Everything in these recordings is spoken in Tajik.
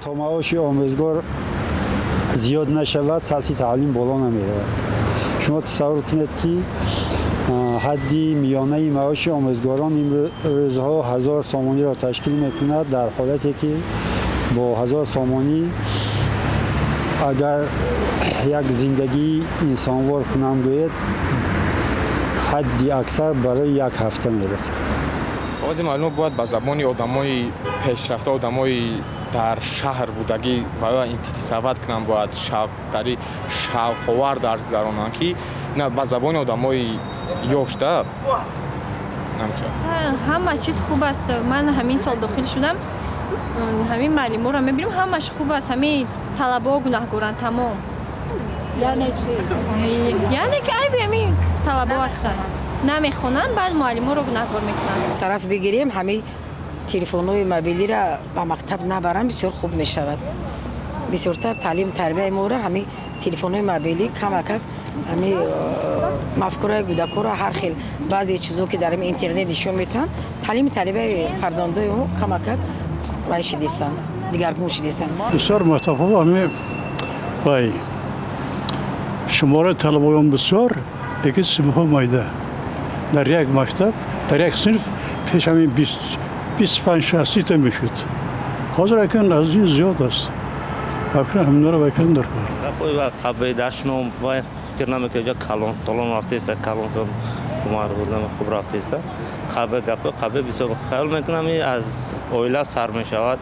То маоши омӯзгор зиёд нашавад, сатҳи таълим боло намеравад. Шумо тасаввур кунед, ки ҳадди миёнаи маоши омӯзгорон имрӯзҳо 1000 сомониро ташкил мекунад, дар ҳолате ки бо 1000 сомонӣ агар як зиндагии инсонвор кунам гӯед, ҳадди аксар барои як ҳафта мерасад. Ози маълумот бояд ба забони одамои пешрафта, одамои дар шаҳр будагӣ ва интересовать кунанд, бояд дари шавқовар дарс гузаронанд, ки на ба забони одамои ёшда. Ҳама чиз хуб аст. Ман ҳамин сол дохил шудам, ҳамин муаллиморо мебинам, ҳамаш хуб аст. Ҳамин талабаҳо гунаҳгоранд, тамом. Яъне ки айби ҳамин талабаҳо ҳастанд, намехонанд, баъд муаллиморо гунаҳгор мекунанд. Тараф бигирем, ҳамин телефонҳои мобилиро ба мактаб набарам, бисёр хуб мешавад. Бисёртар таълиму тарбияи моро ҳамин телефонҳои мобилӣ камакак ҳамин мафкураи кӯдакҳоро ҳар хел баъзе чизо, ки дар интернет нишон метиҳанд, таълиму тарбияи фарзандои мо камакак вай шидистанд, дигаргун шидистанд. Бисёр мактабҳо ҳамин вай шумораи талабагон бисёр, лекин синфҳо майда. Дар як мактаб, дар як синф пеш ҳамин 25, 60-та мешуд, ҳозир акун аз ин зиёд аст. Акун ҳаминро вайкардан дар кор. Қабри дашном вай фикр намекунад, калонсолон рафтеста, калонсол хуб рафтеста. Қабри гапо қабри бисёр хаёл мекунам, аз оила сар мешавад.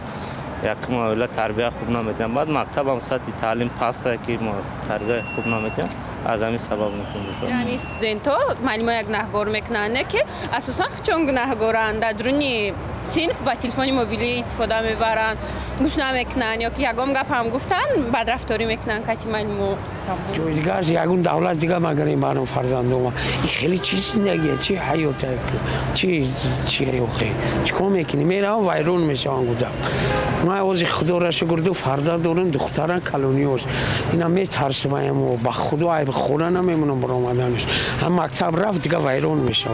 Якум оила тарбия хуб наметиҳанд, баъд мактабам сатҳи таълим паста, ки тарбия хуб наметиҳанд, аз ҳамин сабаб. Ҳамин студентҳо муаллимоя гунаҳгор мекунанд, не ки асосан чун гунаҳгоранд, дар дуруни синф ба телефони мобилӣ истифода мебаранд, гӯш намекунанд ё ки ягон гап ҳам гуфтанд, бадрафторӣ мекунанд кати муаллимо. Ҷои дигар, ягон давлат дига магарем баром фарзандома. Хеле чи зиндагия, чи ҳаёта, чи чи охе, чӣ кор мекунӣ? Меравам, вайрон мешавам гудам. Ман ози, худоро шукр, ду фарзанд дорам, духтарам калониёш. Ина метарсимаем, ба худо, айб хона намемонам баромаданаш. Ҳам мактаб рафт, дига вайрон мешавад.